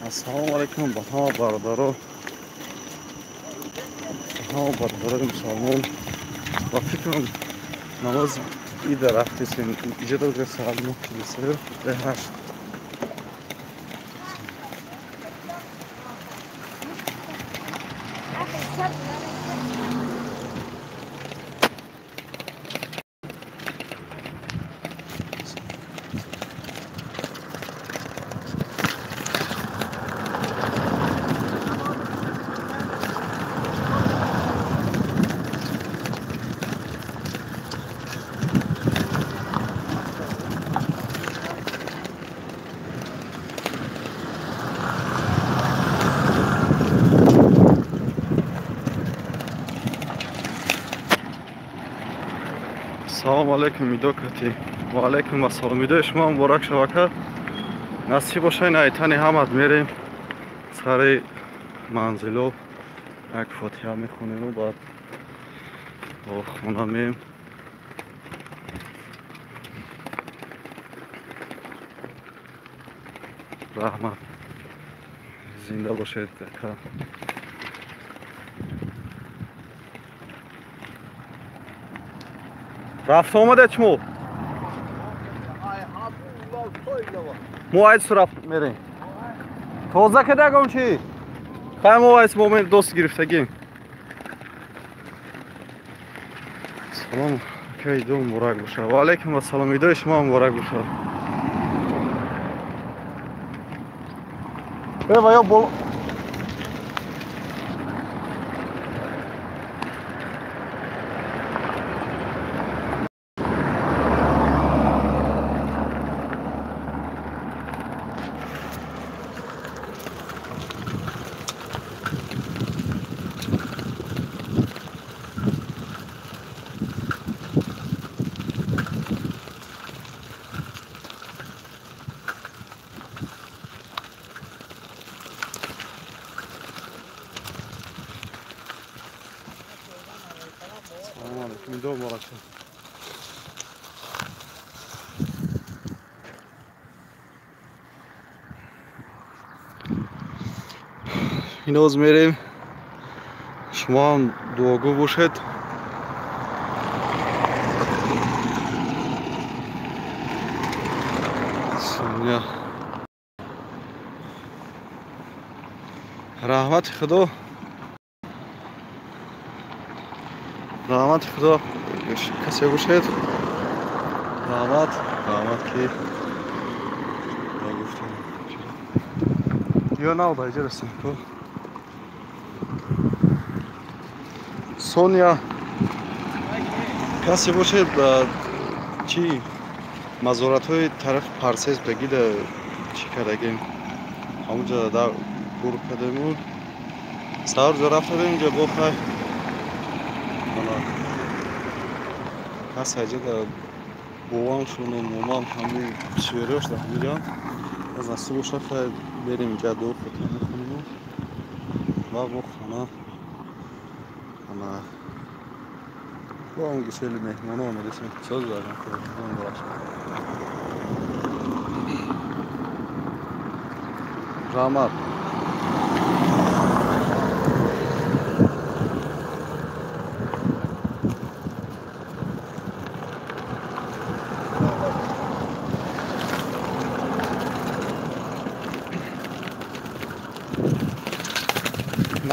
Ассалому алайкум ба ҳама бародаро, ба ҳама бародарои мусалмон. Ба фикрам намози ида рафтесем. Иҷода уже соат 9:43 8. Салом алейкум, Идо кати. Ва алейкум ассалом. Идои шумо муборак шавака. Насиб бошад, ин айтани ҳамат мерем сари манзило, як фотиҳа мехонему, баъд бо хона меем. Раҳмат, зинда бошед ака. Рафта омадед шумо? Мо айсу рафт мерем. Тоза кадагом чи? Хай мо айс момент дост гирифтагим. Салом, ака, идо муборак бошад. Ва алейкум ассалом, идои шумо муборак бошад. Э, ва ё бол Иноз мерем. Шумо ҳам дуогӯ бошед. Соня. Раҳмати Худо. Раҳмати Худо касе бошед. Раҳмат, раҳмат ки гуфтем. Ё нав ба иҷа расем ку. Соня, касе бошед, чи мазоратҳои тарафи Парсес бегида чӣ кардагем? Ҳамунҷа дар гур кардему. Саҳар ҷо рафтадем, инҷа бо хай. Ана касе аҷа бовам шуну момам ҳамин шеърёш дар ҳаминҷа. Аз насиб бошад, хай берем инҷа дуо фотиҳа мехонему ва бо хона. Ана бо он гусели меҳмоно омадесем. Соз дорем, худо муборак шавад. Раҳмат.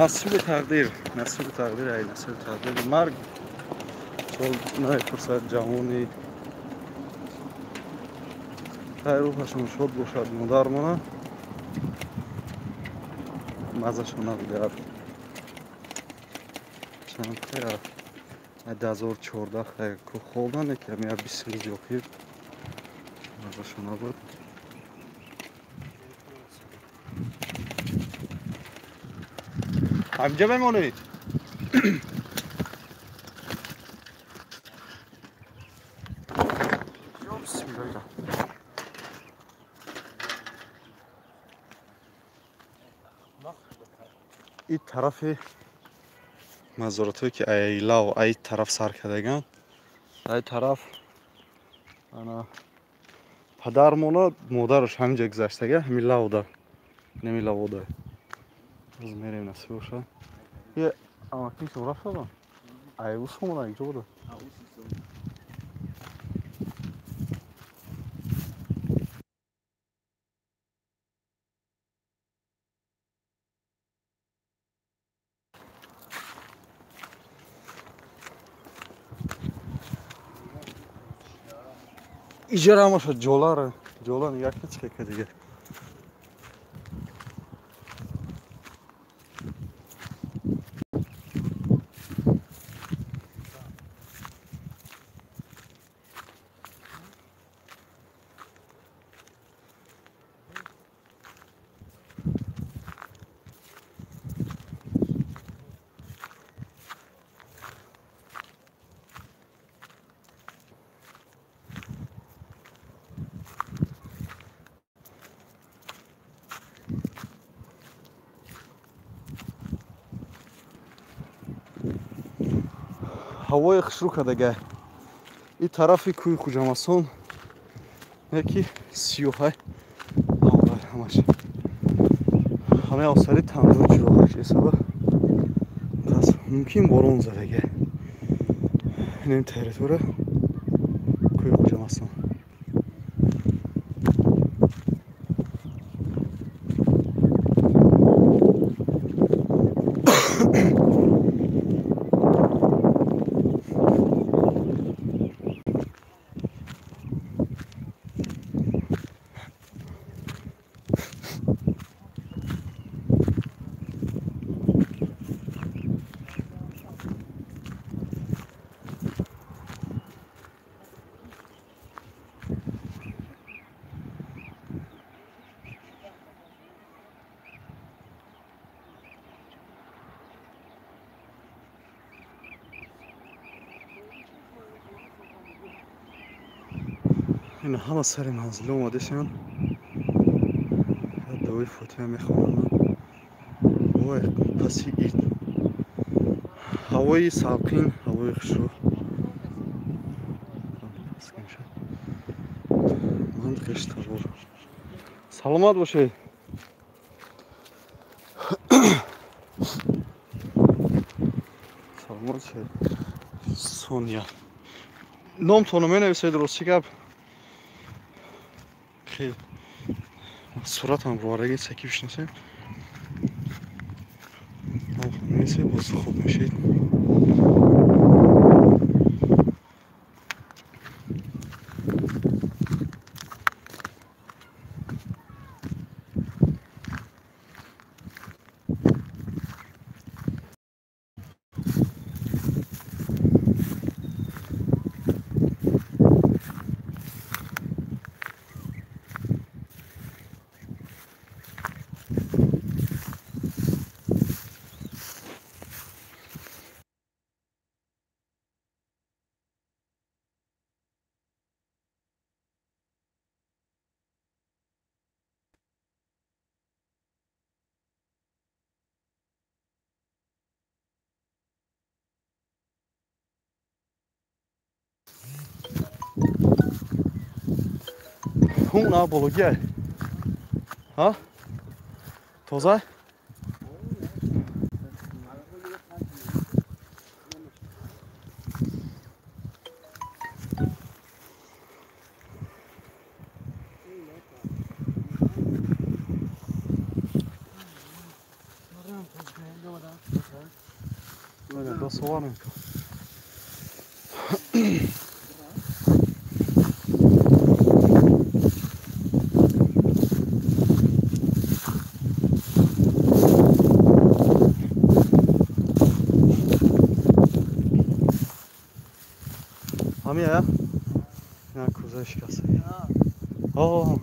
Насиби тақдир, насиби тақдир, ай насиби тақдир. Марг сол намепурсад ҷавони. Хай рӯҳашон шод бошад, модармона. Мазашон набудиҳад. Чанд хай 2014 хай ку холдан, ки ҳамин 20 рӯзи охир мазашон набуд. Ҳаминҷа мемонед? Ин тарафи мазоратҳое ки айлав ай тараф сар кардаган, ай тараф ана падармона модараш ҳаминҷа гузаштага, ҳамин лавда. Инами лавода. Боз мерем насиб боша. Е амакиншон рафтадан? Ай ус омадан инҷо буда. Иҷара ҳамаша ҷолара. Ҷола нигоҳ кун чӣ ка дига. Ҳавои хушрӯ кардага. Ин тарафи кӯҳи Хуҷамасон яки сиёҳай ҳамаш. Ҳамаи осари тандур чироғаш эсаба. Пас мумкин борон задага. Инем территория кӯҳи Хуҷамасон. Ин ҳама сари манзил омадесиан. Дуои фотиҳа мехонанд. Вой паси ид. Ҳавои салқин, ҳавои хушрӯ. Ман хештабор. Саломат бошед. Саломат бошед. Соня. Номтонро менависед рости гап. Хеле суратам рӯараги саки бишносем. Менависед боз хуб мешед. Хун бология. Ҳа? Тоза? Ҳамия? На кӯза шикаста. О.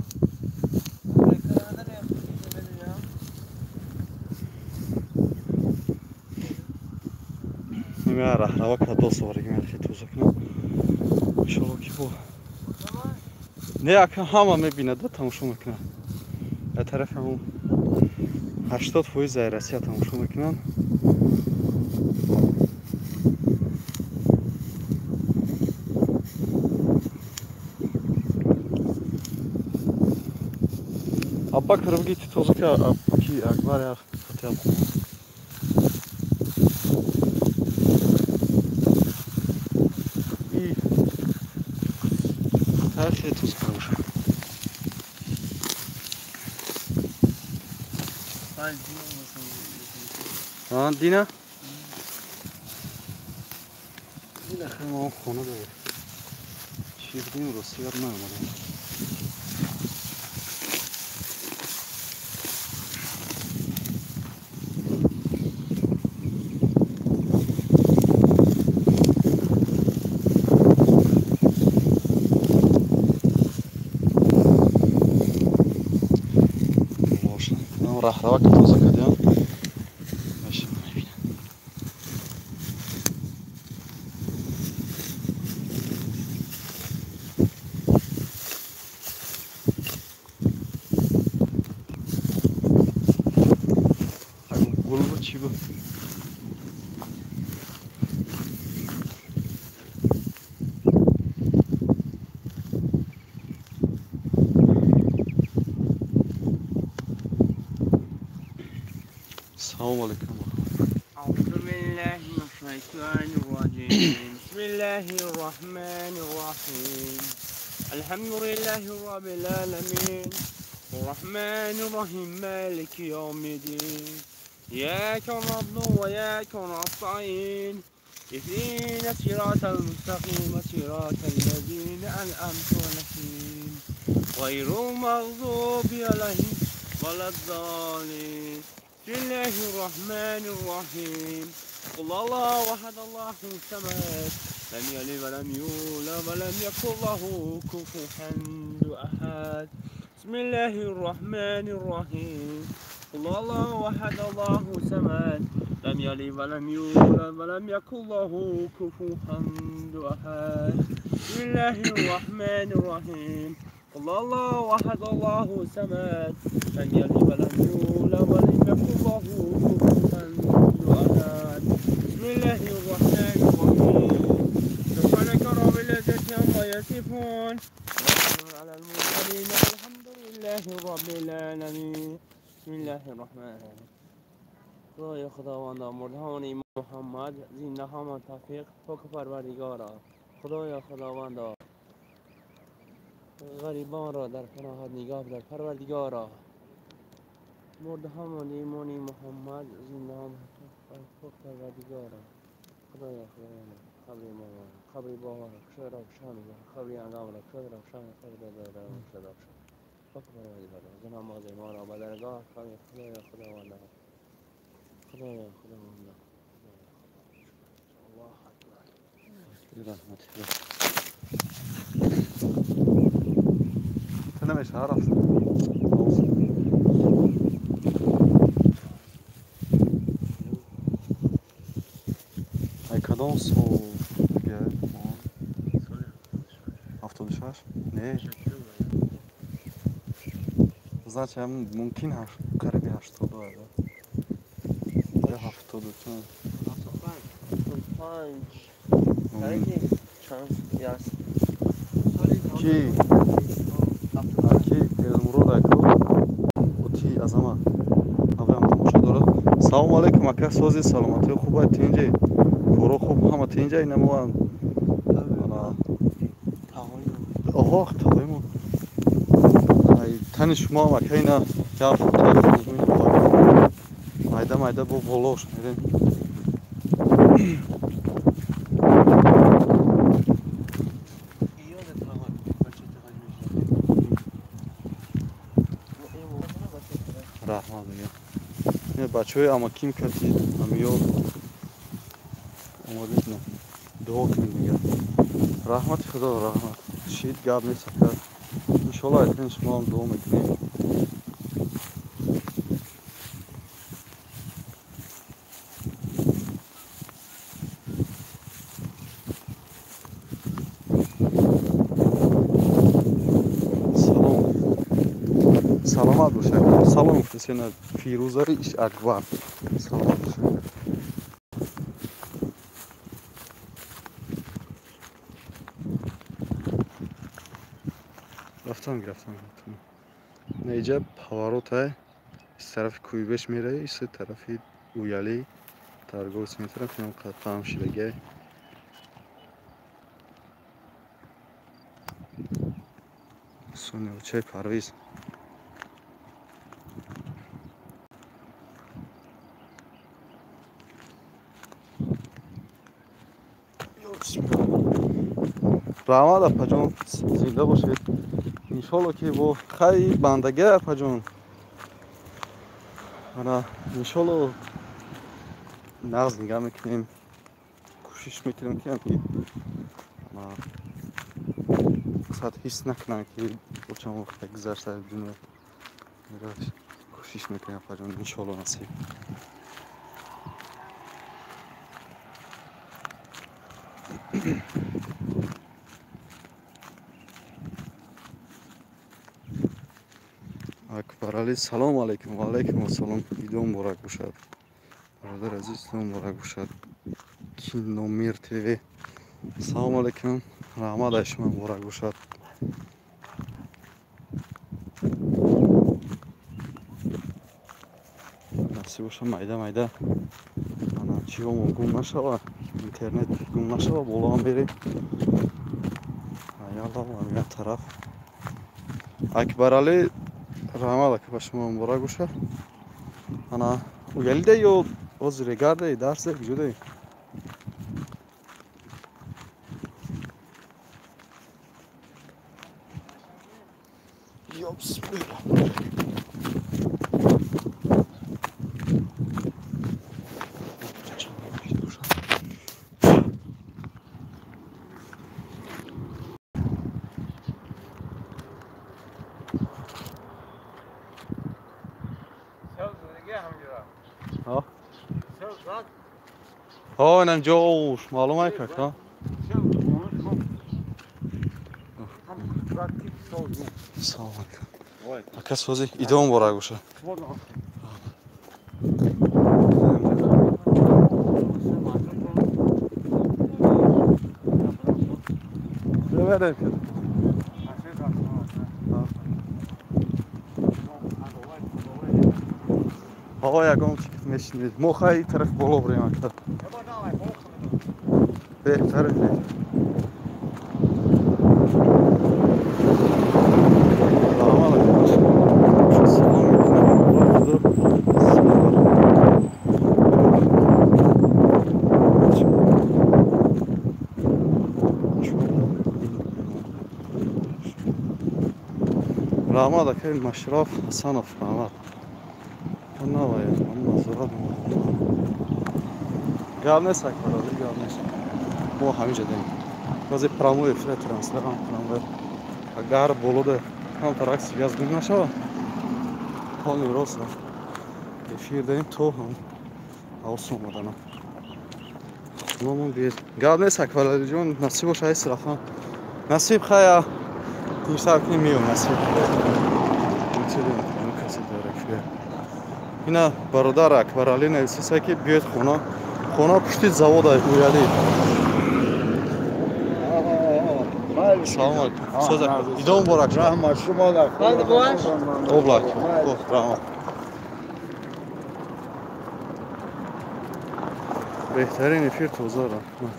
Нимя раҳрава кадос оварги мехи тоза кунам. Иншолло ки бо. Не, ака ҳама мебинад, тамошо мекунад. Аз тарафи ҳамон 80% ай Россия тамошо мекунанд. Аббакр бигӣ ти тоза ки Акбар як фотиҳа бихонад. И хеле тоза бошад. Дина? Мо хона дорем. Чӣ будем, рости ёд наомадам. Раҳрава ки тоза кардем. Гул чӣ буд? Салом алейкум. أعوذ بالله من الشيطان الرجيم. بسم الله الرحمن الرحيم. الحمد لله رب العالمين. الرحمن الرحيم مالك يوم الدين. إياك نعبد وإياك نستعين. اهدنا الصراط المستقيم صراط الذين أنعمت عليهم غير المغضوب عليهم ولا الضالين. بسم الله الرحمن الرحيم. قل الله أحد الله الصمد لم يلد ولم يولد ولم يكن له كفوا أحد. بسم الله الرحمن الرحيم. قل الله أحد الله الصمد لم يلد ولم يولد ولم يكن له كفوا أحد. بسم الله الرحمن الرحيم. قل الله أحد الله الصمد لم يلد ولم يولد ولم يكن له كفوا أحد. بسم الله الرحمن الرحيم. سبحانك رب العزة عما يصفون وسلام على المرسلين والحمد لله رب العالمين. بسم الله الرحمن الرحیم. خدای خداوندا مردهان محمد زینده همان توفیق پاک پروردگارا. خدایا خداوندا غریبان را در پناهت نگاه بدار پروردگارا. مردهمان ایمانی محمد زنده هم پاک پروردگارا. خدایا خداوندا قبر ما قبر بابا را کشور را شان قبر انگام را کشور را شان قبر دادا را کشور را شان پاک پروردگارا. زناماز ما را به درگاه خدایا خداوندا خدایا خداوندا الله اکبر. رحمت الله. نمیشه رفت. ای کدام سال دیگه؟ 76؟ نه. Значит, мумкин қариби 82 да? Я 72 чанд? 75. Чанд? Яс. Ки? Ки Элмурод ака оти аз ҳама аввалам тамошо дорад. Салом алейкум ака, сози саломатӣ хуб ай тинҷи? Коро хуб ҳама тинҷ ай намоан. Оҳо, тағоимо. Ай тани шумо ҳам ака ина як фото майда майда бо болош мерем. Раҳмат мегӯям. Бачаҳои амаким кардид, амиёр омадед, на дуо кунед мегӯям. Раҳмати Худо, раҳмат. Шид гап нест ака. Иншоалло айтин шумо ҳам дуо мекунем. Салом. Саломат бошед. Салом гуфтесена Фирӯзаи Акбар. Саломат бошед. Рафтам гирифтам. Инҷа поворота из тарафи Кӯйбеш меравӣ, из тарафи Уяли торговый центр ам паҳн шидагиай. Соня, Парвиз. Раҳмат, апаҷон, зинда бошед. Иншолло ки бо хайр бандагӣ, апаҷон. Ана иншолло нағз нигаҳ мекунем, кӯшиш мекунем ки мақсад ҳис накунам ки чанд вақт гузашта дунё. Кӯшиш мекунем, апаҷон, иншолло насиб. Акбарали, салом алейкум. Ва алейкум ассалом. Идо муборак бошад, бародар азиз, идо муборак бошад. Киномир ТВ, салом алейкум, раҳмат, аз шумо муборак бошад. Насиб боша, майда майда ана чиҳомо гум нашава, интернет гум нашава, болоам берем. Ялла, як тараф. Акбарали, раҳмат, ака, ба шумо муборак бошад. Ана уялида ё ҳозир регардаи дарсе куҷодаи? Ё бисмилла. Ҳо, инам ҷош маълум ай как, ҳа? Салом алейкум. Ака, сози, идо муборак бошад. Ҳо, ягон чи мешинед. Мо хай тараф боло бурем, ака. Беҳтар. Салом алейкум. Салом алейкум. Раҳмат, акай Машраф Ҳасанов, раҳмат. Гап нест, акбарали, гап нест. Мо ҳаминҷа дем. Баъзе прямой эфира трансляция кунам. Агар болода камтар акси газ гум нашава, полный рост эфир дорем то ҳам ҳавс омадана. Худомон биед. Гап нест, Акбаралиҷон, насиб боша, ай сарафан. Насиб, хая кӯсар кунем, меём, насиб. Ина бародар Акбарали нависиса ки биёед хона. Хона пушти завода Уяли. Салом алейкум. Соз, идо муборак. Раҳмат, шумо да. Облак. Раҳмат. Беҳтарин эфир, тоза, раҳмат.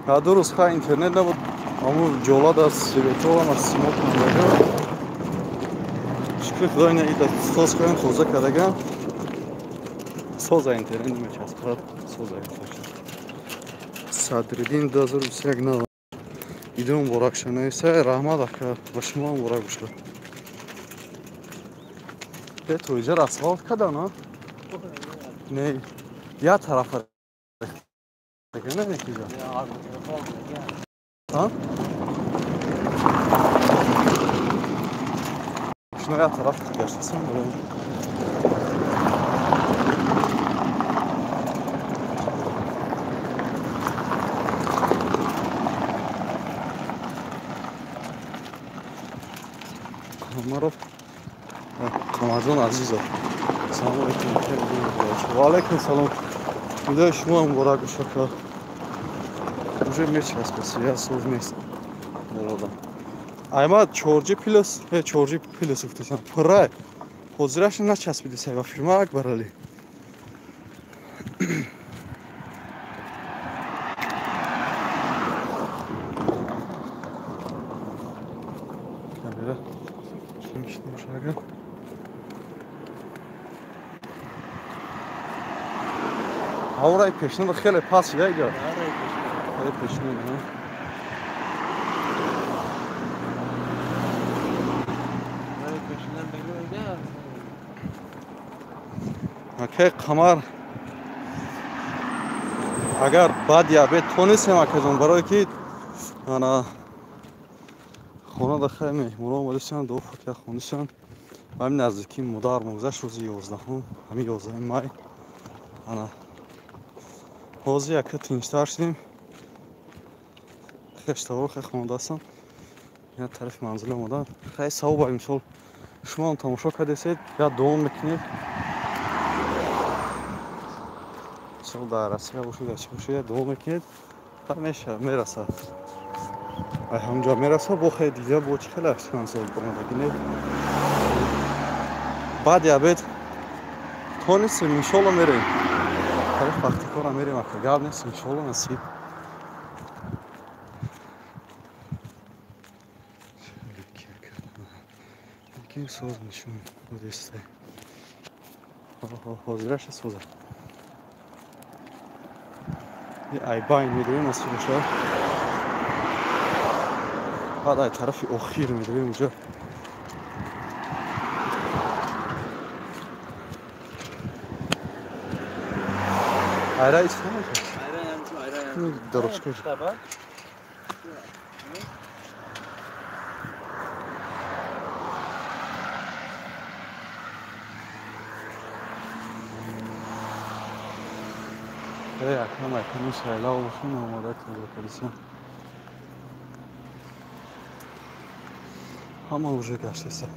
Ҳа, ду рӯз ха интернет набуд. Аму ҷола да светолам аз симо кандага. Шукри Худо, ина ида соз кардем, тоза кардагам. Соза интернет мечаспад, соза интернет. Садриддин 2021 нав. Идо муборак шанависа, раҳмат, ака, ба шумо муборак бошад. Бе то иҷа асфалт кардан, а? Не, як тарафа. Не, не киҷа. А? Шумо як тараф гаштасам, барои. Қамаров Қамарҷон Азизов. Салом алейкум. Ва алейкум салом. Идои шумо муборак бошад. Уже мечаспа, я соз нест. Болода. Айма 4G плюс, 4G плюс гуфтасам. Пурра. Ҳозираш начаспидисай ва фирма Акбарали. Камера. Ҳавраи пешина хеле паст шуда иҷо. Хеле пешина. Акай Қамар, агар баъди обед тонистем, акаҷон, барое ки ана хона да хеле меҳмонон омадасанд, дуо фотиҳа хондисанд. Ба ҳамин наздикии модар гузашт рӯзи 11, ҳамин 11 май. Ана ҳозир яка тинҷтар шудем. Хештаворо хеле хондаастанд. Як тарафи манзил омадан. Хеле савоб, мисол шумо ҳам тамошо кардесед, я дуо мекунед. Мисол дар Россия бошед, дар чӣ бошед, дуо мекунед, мерасад. Ай ҳамҷо мерасад, бо хеле дида, бо чӣ хеле чанд сол омадагӣ не. Баъди обед тонистем, иншолло мерем. Тараф Пахтакора мерем, ака гап нест, иншолло насиб. Соз нишон додестай. Ҳозираша соза. Айбайн медорем насиб бошад. Баъд ай тарафи охир медорем уҷо. Айра истонад? Айра дорожка. Акам аками шайлав бошун омода кардасан. Ҳама уже гаштеса.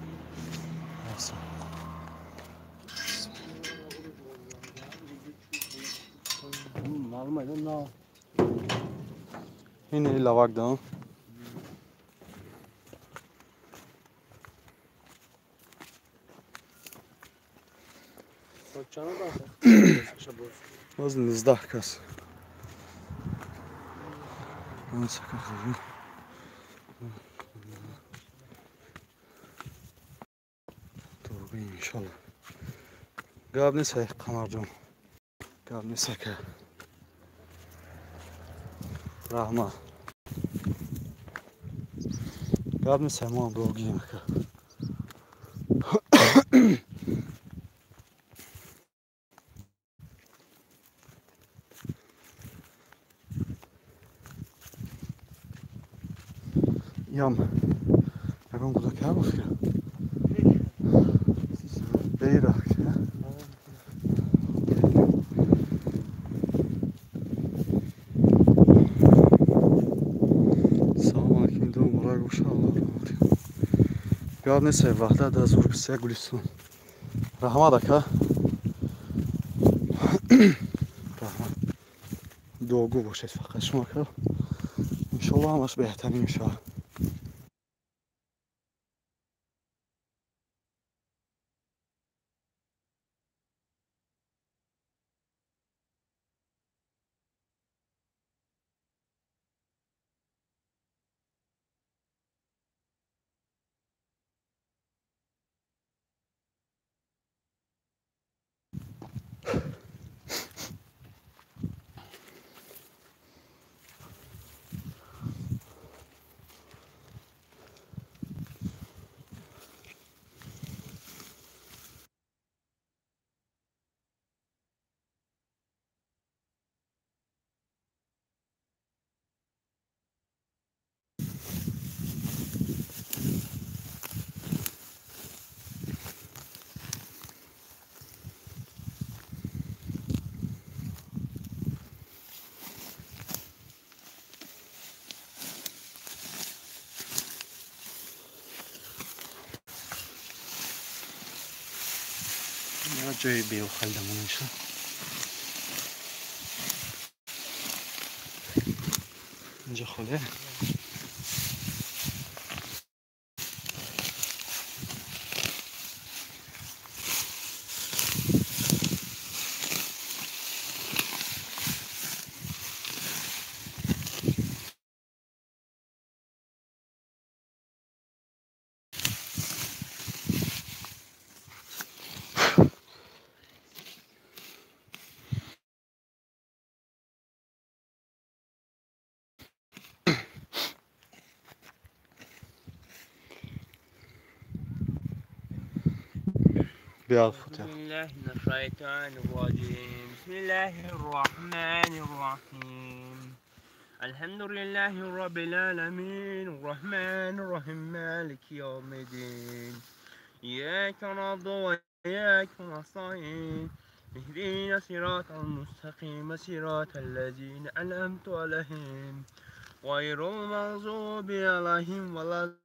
Ин лавак да. Боз 19 кас. Иншалло. Гап нест, Қамарҷон. Гап нест, ака. Раҳмат. Гап нест, мо ҳам дуогием, ака. Ям ягон гудака гуфт бейрак. Салом алейкум, ду муборак боша, Аллоҳ раҳмат. Гап нест, Ваҳдат аз Урбисия, Гулистон. Раҳмат, ака. Раҳмат. Дуогӯ бошед фақат шумо, ака. Иншоллоҳ ҳамаш беҳтарин мешавад. Ҷои беохалдамон иша. Инҷа холе. Биё Фотиҳа. Бисмиллаҳир-раҳмонир-раҳим. Алҳамдулиллаҳи роббил оламин, ар-раҳмонир-раҳим, малики явмид-дин. Ияка наъбуду ва ияка nastаин. Иҳдина сиротал-мустақим, сиротал-лазина анъамта алайҳим, ғайрил-мағзуби алайҳим валаз-золлин.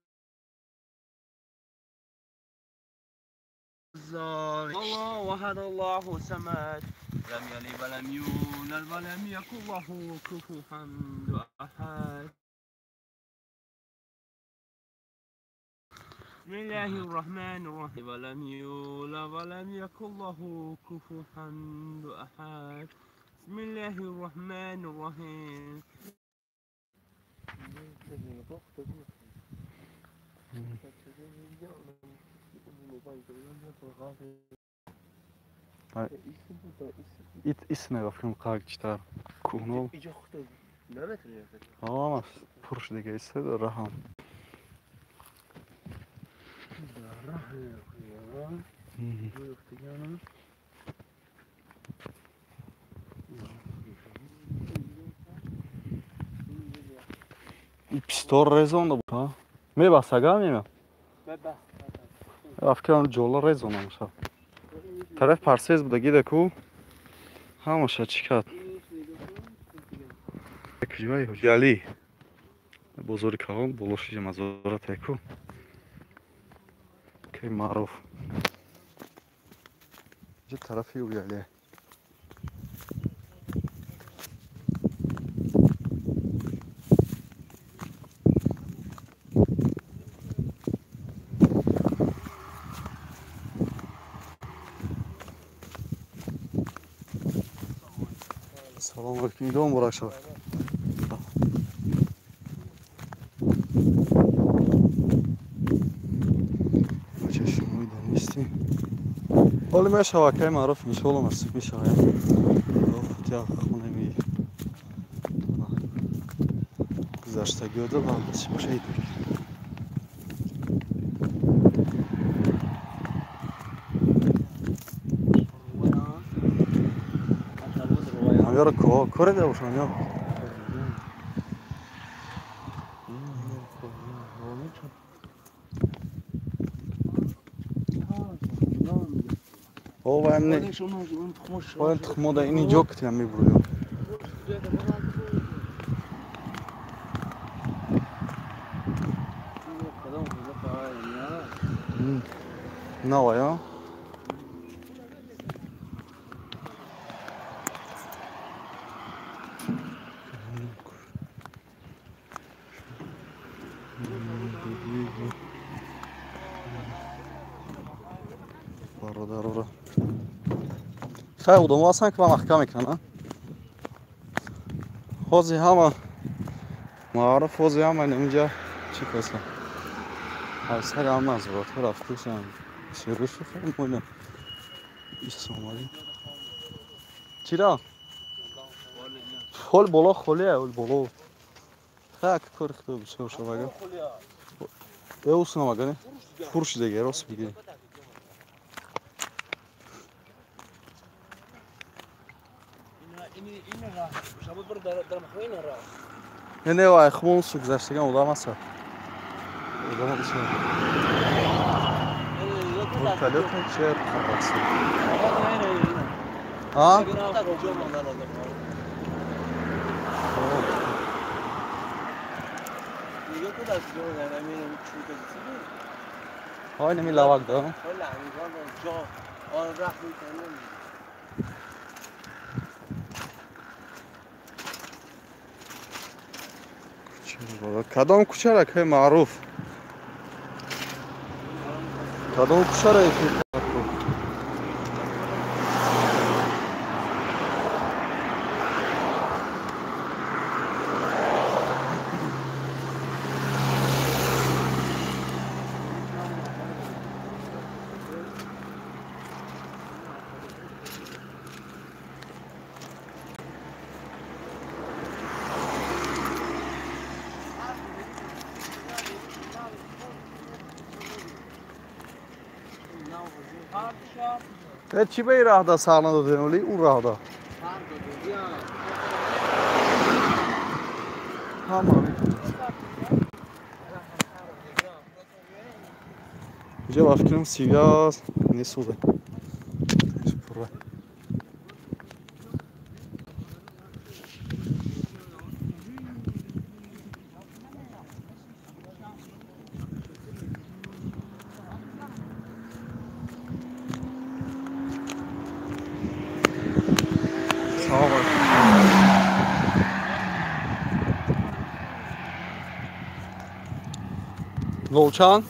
Аллоҳу аҳад, Аллоҳу самад, лам ялид ва лам юлад ва лам якун лаҳу куфуван аҳад. Бисмиллаҳир-раҳмонир-раҳим. Ва лам юлад ва лам якун лаҳу куфуван аҳад. Бисмиллаҳир-раҳмонир-раҳим. Ис мерафтем читар кӯҳно. Ҳамаш пур шудага иса раҳам. И пистор резонда буд, мебастага мема? Афкарам ҷола резона мешавад. Тараф парсез буда гида ку ҳамаша чӣ кард? Куҷои Ҳоҷиалӣ? Бозори калон болоши мазора теку. Ки маъруф. Инҷа тарафи Ҳоҷиалӣ. Салом алейкум, идом муборак шавад. Бача шумо идонистем. Ҳоле мешавад, кай маъруф иншоалло насиб мешавад. Фотиҳа хонеми гузаштагиёда ва чӣ бошад. Ёра коре да бошам ё. О ваем не. Ваем тухмода ини ҷо китям мебурё. Нава ё. Бародарора. Хай одамо ҳастанд ки ба маҳкам мекунанд. Ҳозир ҳама маъруф, ҳозир ҳама инҷа чӣ каса. Ҳар ҳама аз ватҳо рафтусанд. Сирусу хеле исомадӣ. Чира? Ҳол боло холия, ҳол боло. Хай кор худо бисёр шавага. Эус намага, не? Пур шудага, рост мегӣ. Не, не, вай, хмон су гузаштаган одам аст. Одам бисёр. Вертолёт чер хабарси. А? Ҳай нами лавак да. Кадом кӯчара ки маъруф? Кадом кӯчара ки маъруф? Чӣ ба ин роҳда сар надодем, вале он роҳда. Ҳама. Инҷа ба фикрам сивяз несӯзад. Пурра. Нолчан.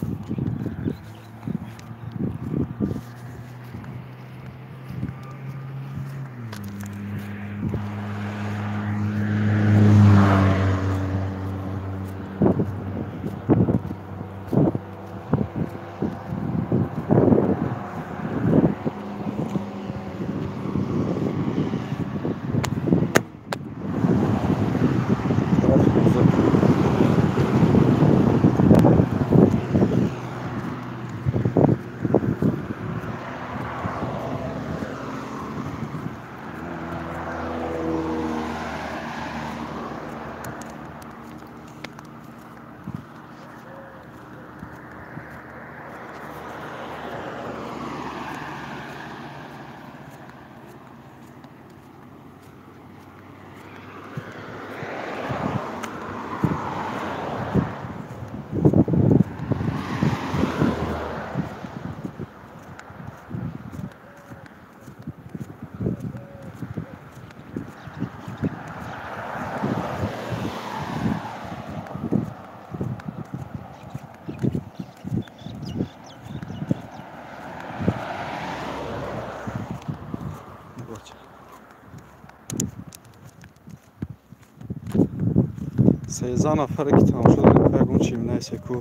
Сездаҳ нафаре ки тамошо доред, ягон чи нависе ку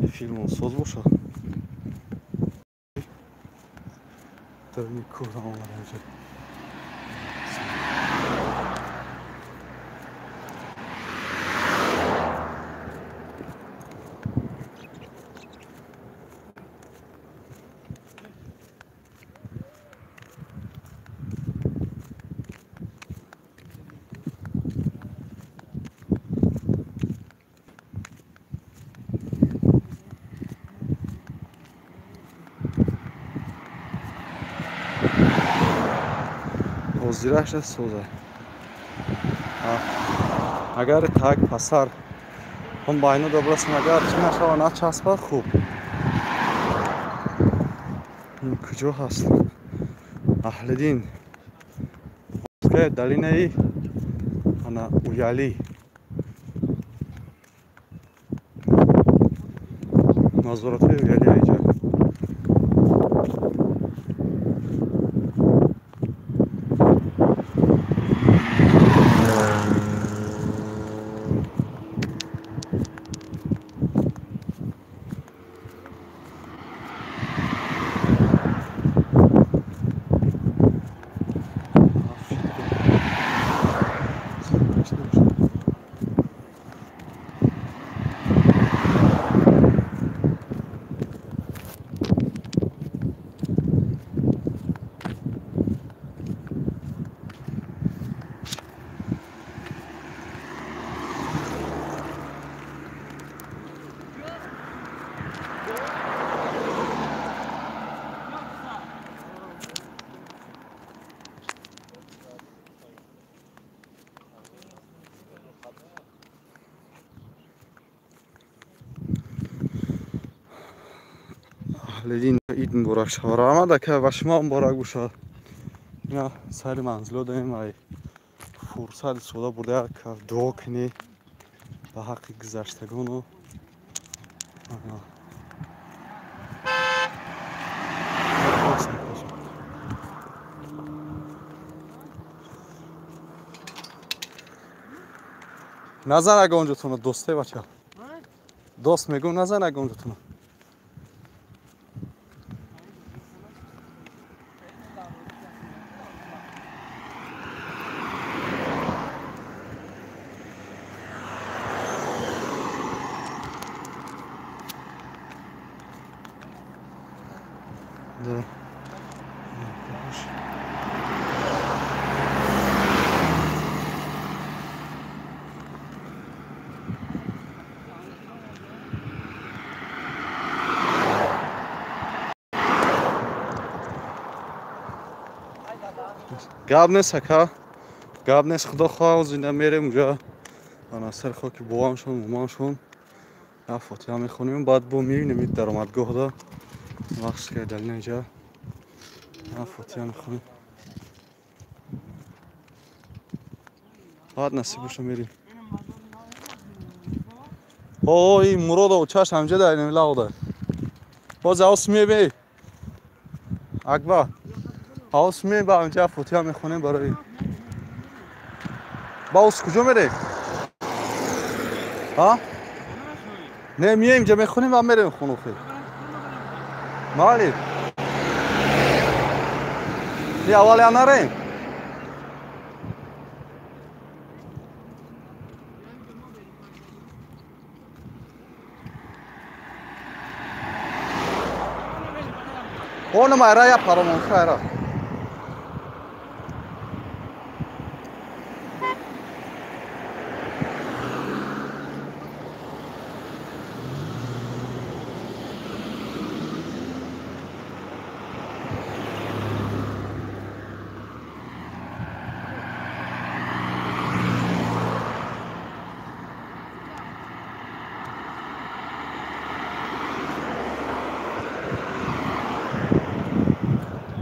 ин филмон соз бошад. Даруни кӯҳ омада инҷо. Ҳозираша соза. Агар так пасар он байно добрасем, агар чӣ нашава начаспад, хуб. Ин куҷо ҳаст? Аҳлидин. Долинаи ана Уялӣ. Назоратҳои Уялӣ инҷа. Аҳлидин ид муборак шавад. Раҳмат ака, ва шумо муборак бошад. Ина сайри манзило дорем, ай фурсат истифода бурда як дуо кунӣ ба ҳаққи гузаштагону. Назан агонҷотуна досте бача. Дост мегӯм, назан агонҷотуна. Да. Гап нест ака, гап нест, худо хоҳад зинда мерем уҷа ана сари хоки бобамшон, момамшон як фотиҳа мехонем, баъд бо мебинем ин даромадгоҳда вақт ки далина инҷа як фотиҳа мехонем, баъд насиб боша мерем. О, ин Муродов чаш ҳамҷа дар инами лағда. Боз авс мебе. Акба. Авс мебе ҳамҷа фотиҳа мехонем барои. Ба авс куҷо мерем? Ҳа? Не, мием инҷа мехонем ва мерем хонухи. Майли. Не, аввал я нарем. Она майра я парамон хайра.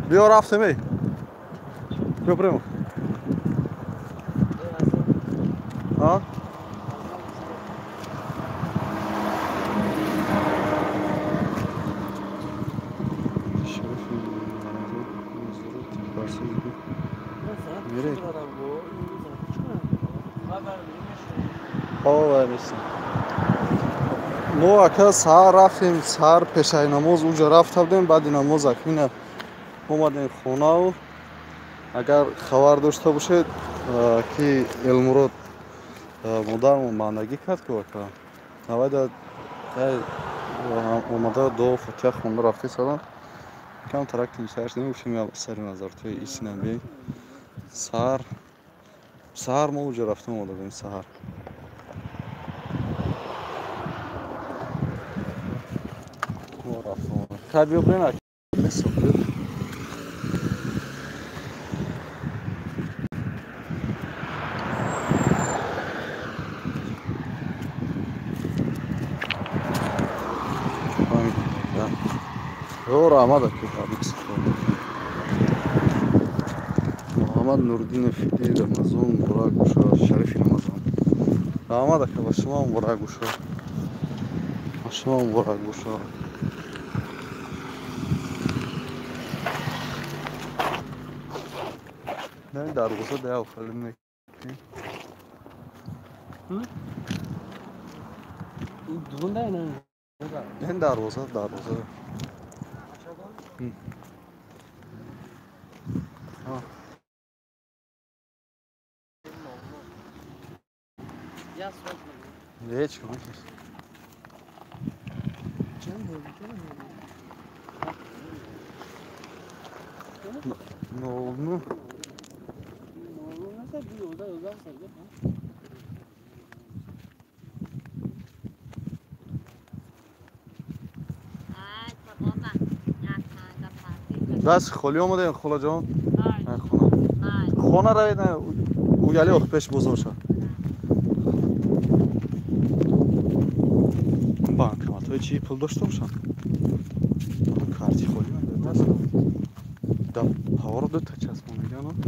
Биё рафтем, эй. Биё прямо. А? Мо ака саҳар рафтем, саҳар пешаи намоз уҷа рафта будем, баъди намоз акмина омадем хонаву. Агар хабар дошта бошед, ки Элмурод модарамон бандагӣ кард ку ака, навайда омада дуо фотиҳа хонда рафта истодам, кам тарак тинчтар шудем, гуфтем сари назартои исинам биёем. Саҳар саҳар мо уҷа рафтем, омада будем саҳар. Мо рафтем. Хай биё бирем ака. Раҳмат ака, Муҳаммад Нурдинов, иди Рамазон муборак бошад, шарифи Рамазон. Раҳмат ака, ба шумо муборак бошад, ба шумо муборак бошад. Не, дарвоза да офалим мекунем. Ин дарвоза, дарвоза. Ҳеҷ ну. Даст холӣ омадаем, холаҷон? Хона. Хона равед, уяли ох пеш бозор шав. Банкоматҳои чӣ пул дошта бошанд? Карти холӣ даст. Да ҳаворо дута часпон мегиранд?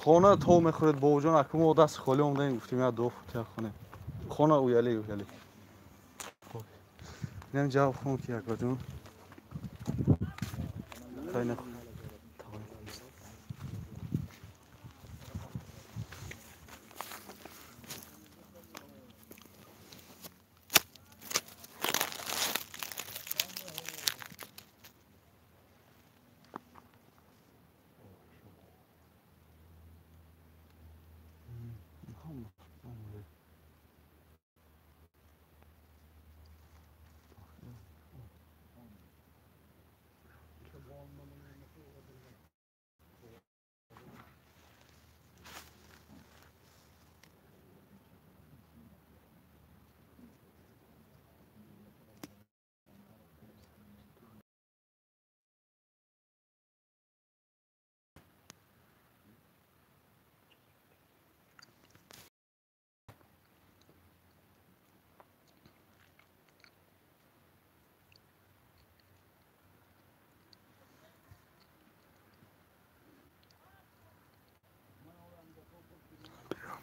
Хона то мехӯред бобоҷон, аку мо даст холӣ омадаем, гуфтем як дуо фотиҳа хонем. Хона уяли, уяли. Инам ҷавоб хон ки акбарҷон. Хайна.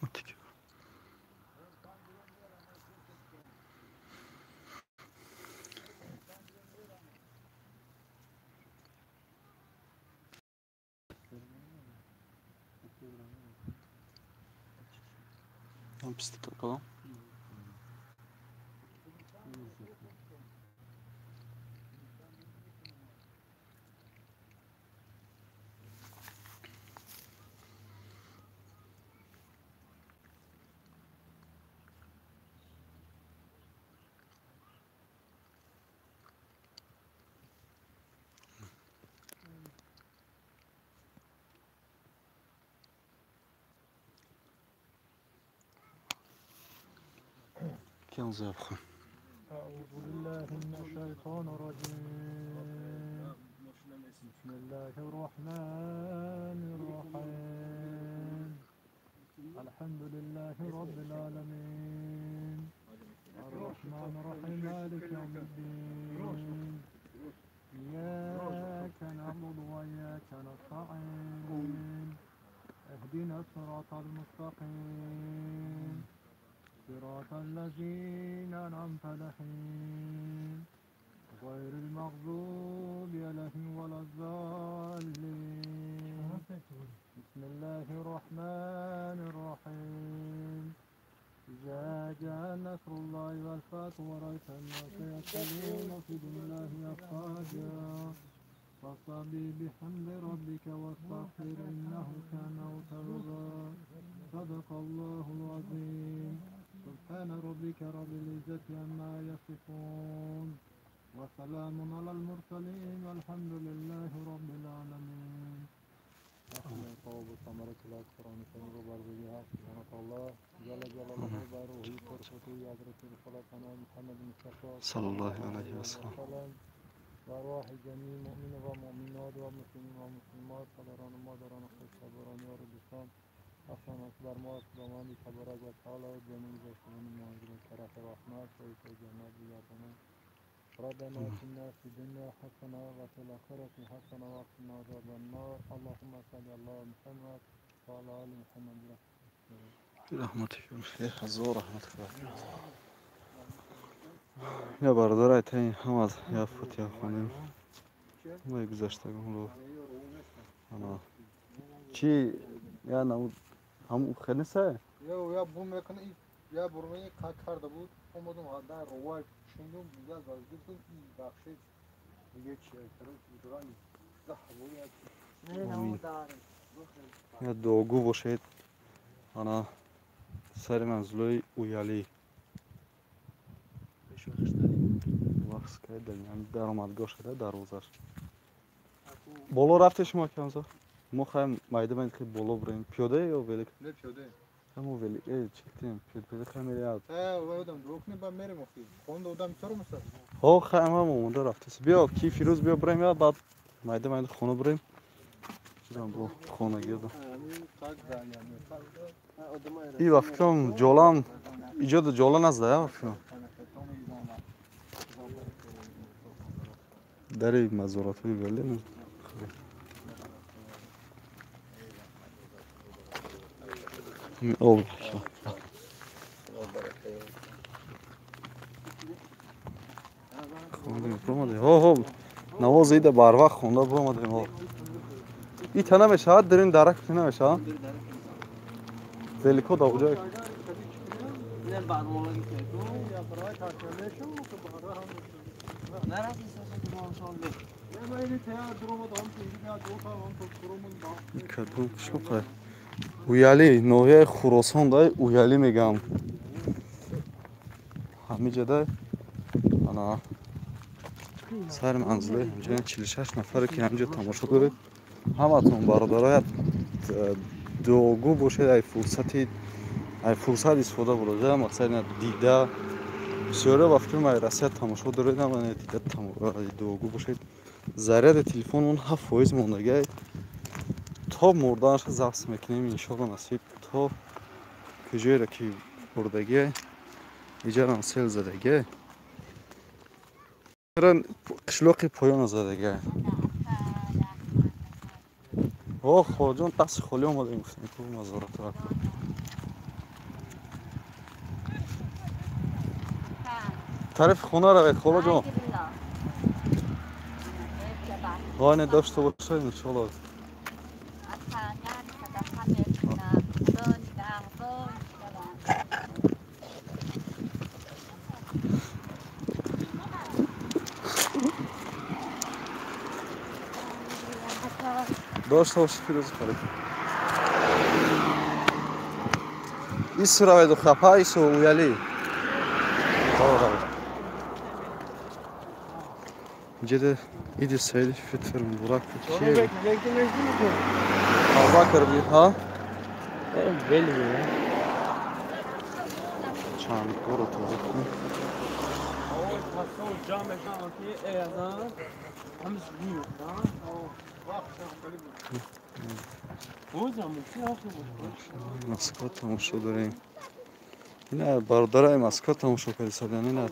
Бирахматик. Там pislik bakalım. أعوذ بالله من الشيطان الرجيم. بسم الله الرحمن الرحيم. الحمد لله رب العالمين. الرحمن الرحيم مالك يوم الدين. إياك نعبد وإياك نستعين. اهدنا الصراط المستقيم. صراط الذين أنعمت عليهم غير المغضوب عليهم ولا الضالين. بسم الله الرحمن الرحيم. إذا جاء نصر الله والفتح ورأيت الناس يدخلون في دين الله أفواجا فسبح بحمد ربك واستغفر إنه كان توابا. صدق الله العظيم. سبحان ربك رب العزة عما يصفون وسلام على المرسلين والحمد لله رب العالمين. صلى الله عليه وسلم. وارواح جميع مؤمن ومؤمنات ومسلمين ومسلمات پدران و مادران خوشتباران یار و دوستان احسانات بر ما خداوند تبارک و تعالی جمیع گذشتگان مهاجرین طرف رحمت و ایتای جنت بگرداند. ربنا آتنا في الدنيا حسنة وفي الآخرة حسنة وقنا عذاب النار. اللهم صل على محمد وعلى آل محمد. برحمتك هزار رحمت خدا. یا برادر ایتین هم از یا فاتحه خوانیم ما گذشتگان رو انا چی یا نه هم خیلی سه یا بوم میکنه یا برمی کرده بود اومدم در روای شندم دیگه از گفتم این بخشید دیگه چی کردم یا دوگو باشید انا سر منزلوی اویالی وقت کردم درآمدگاه شده دروازش بالا رفته شما کمزا ما خواهیم مایده باید که بالا بریم پیاده یا ولیک؟ نه پیاده همون ولیک ای چکتیم پیاده خواهیم میریم اه دروک نه با میریم اخی خوند آدم چرا مثلا ها خواهیم هم اومده رفته بیا کی فیروز بیا بریم یا بعد مایده باید خونه بریم چیزم با خونه گردم ای وقتم جولان ایجاد جولان از ده وقتم در مزارات های ولی آب خونده ها ها نواز ایده بر وقت خونده برآمدیم ها ای تا نمیشه درین درک نمیشه ولیکو دا اونجا کدوم قشلوقه اویالی ناحیه خراسان دای اویالی میگم همینجا دای انا سر منزله همجا 46 نفره که همینجا تماشا دارید همتون برادرای دعاگو باشید ای فرصت استفاده برده مقصد دیده بسیاره با فکر من رسید تماشا دارید اما دیده دعاگو باشید заряди телефонмон 7% мондагай то мурданаш запис мекунем иншоалло насиб то куҷоеро ки бурдагиай иҷарам сел задагиай қишлоқи поёна задагиай о хоҷон дасти холӣ омадем гуфтем ку мазоратро. Тарафи хона равед, холаҷон. Вайне дошта бошед, иншоалло. Дошта бошед, Фирӯз Халиф. Ису раведу хапа, ису уяли. Равед. Инҷа иди Саиди Фитр муборак. Абубакр ҳа? Чанд горо тоза кунем. Москва тамошо дорем. Ина бародараи Москва тамошо кардисадан. Ина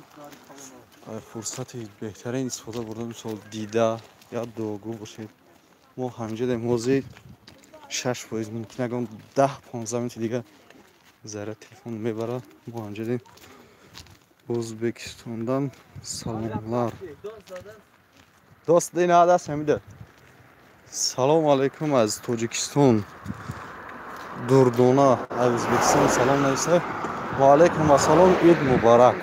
фурсати беҳтарин истифода бурда, мисол дида я дуогӯ бошед. Мо ҳамҷа дем ҳозир 6%, мумкин ягон 10-15 минути дига зарра телефон мебарад. Мо ҳамҷа дем. Ӯзбекистондан саломлар. Дост ина даст ҳамида. Салом алейкум аз Тоҷикистон. Дурдона аз Ӯзбекистон салом нависа. Ва алейкум ассалом, ид муборак.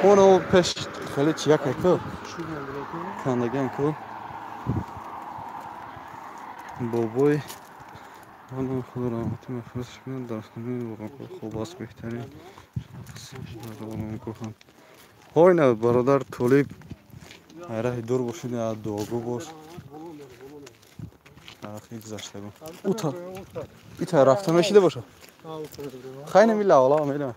Оно пеш хеле чия ку? Кандаган ку? Бобой Аллоҳ худо раҳмати мағфираташ кунад, дар ҳамаи оромгоҳ хоб аст, беҳтарин дар оромгоҳам. Ҳойна бародар Толиб, раҳи дур бошед, дуогӯ бош. Тарафи гузаштагон. Ута. Ита рафта мешида боша? Хайна мила ола мела.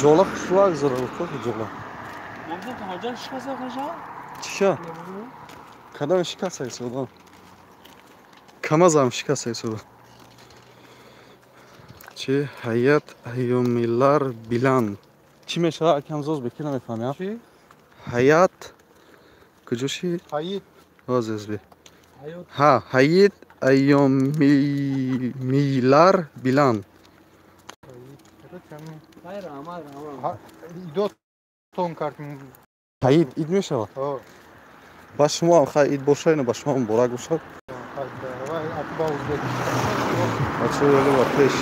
Ҷола хушрӯак зора ко ҷола. Чиша? Кадом шикаста исода? Камазам шикаста исода. Чи ҳаят айёмилар билан. Чӣ мешавад? Акам зоз бекӣ намефаҳмам. Чӣ? Ҳаят куҷо ши? Ҳаит. Ҳозир ӯзбек. Ҳа, ҳаит айёмилар билан. Ҳаид ид мешавад? Ба шумо ҳам хай ид бошад, ба шумо муборак бошад. Бачаҳо ба пеш.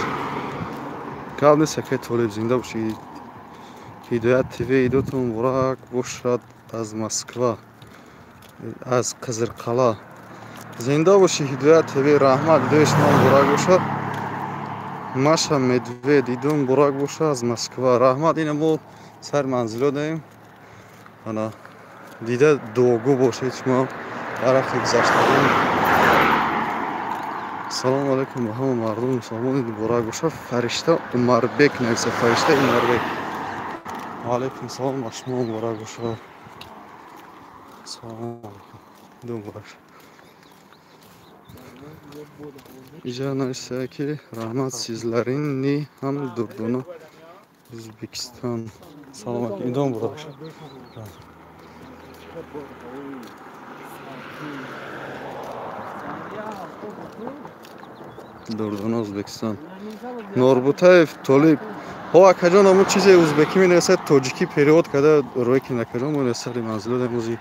Гап нест, акай Толиб, зинда бошед. Ҳидоят ТВ идотон муборак бошад аз Москва, аз Қизирқала. Зинда бошед, Ҳидоят ТВ, раҳмат, идои шумо муборак бошад. Маша Медвед, идон муборак бошад аз Москва. Раҳмат, ина мо сар манзило даем. Ана дида дуогӯ бошед шумо дар ҳаққи гузаштагон. Салому алайкум ба ҳама мардуми мусалмон, муборак бошад. Фаришта Умарбек нависа, Фаришта Умарбек. Ва алайкум салом, ба шумо муборак бошад. Салому алайкум, муборак. Иҷа нависа ки раҳмат сизларинни ҳам Дурдона Ӯзбекистон. Салом алайкум, идон муборак бошад. Дурдона Ӯзбекистон. Норбутаев Толиб. Ҳо акаҷон, ҳамон чизе ӯзбекӣ менависад, тоҷикӣ перевод карда рӯй ки накаҷон, мо сари манзило дем, ози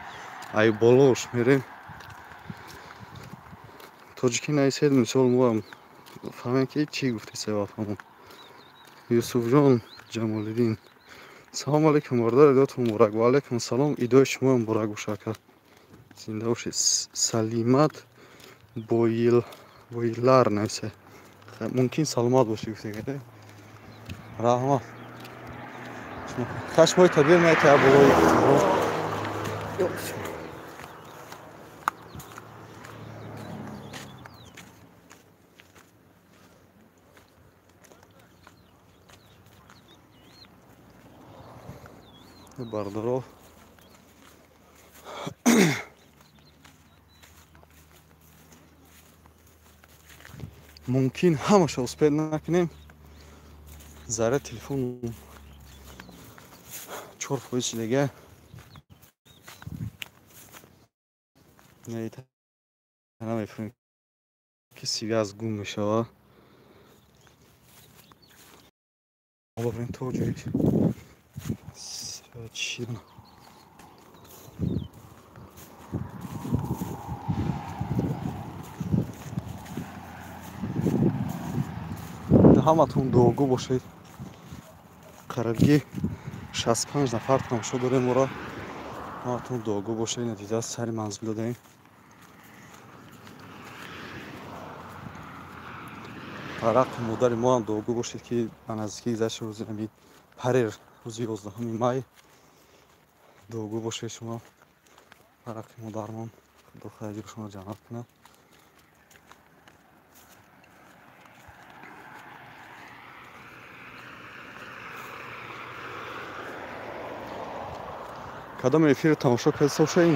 ай болош мерем. Тоҷикӣ нависед, мисол мо ҳам фаҳмем ки чӣ гуфти сабаб ҳамон. Юсуфҷон Ҷамолиддин. Салому алайкум бародар, идотон муборак. Ва алайкум салом, идои шумо муборак бошад ака. Зинда бошед. Салимат Бойлар нависа. Мумкин саломат бошед гуфтега. Раҳмат. Хашмои табиат меяд болои. Бародаро мумкин ҳамаша успед накунем. Зарра телефон 4% дига. Намефурем ки связь гум мешава. Бабрем то ҷои чӣ. Ҳаматон дуогӯ бошед. Қарибги 65 нафар тамошо дорем моро. Ҳаматон дуогӯ бошед. Натиҷа сари манзил додаем. Ҳаққи модари мо ҳам дуогӯ бошед, ки ба наздикии гузашти рӯзи ами парер, рӯзи 11 май, дуогӯ бошед шумо ҳаққи модармон. Худо хайри шуморо ҷаннат кунад. Кадом эфирро тамошо карда бошед.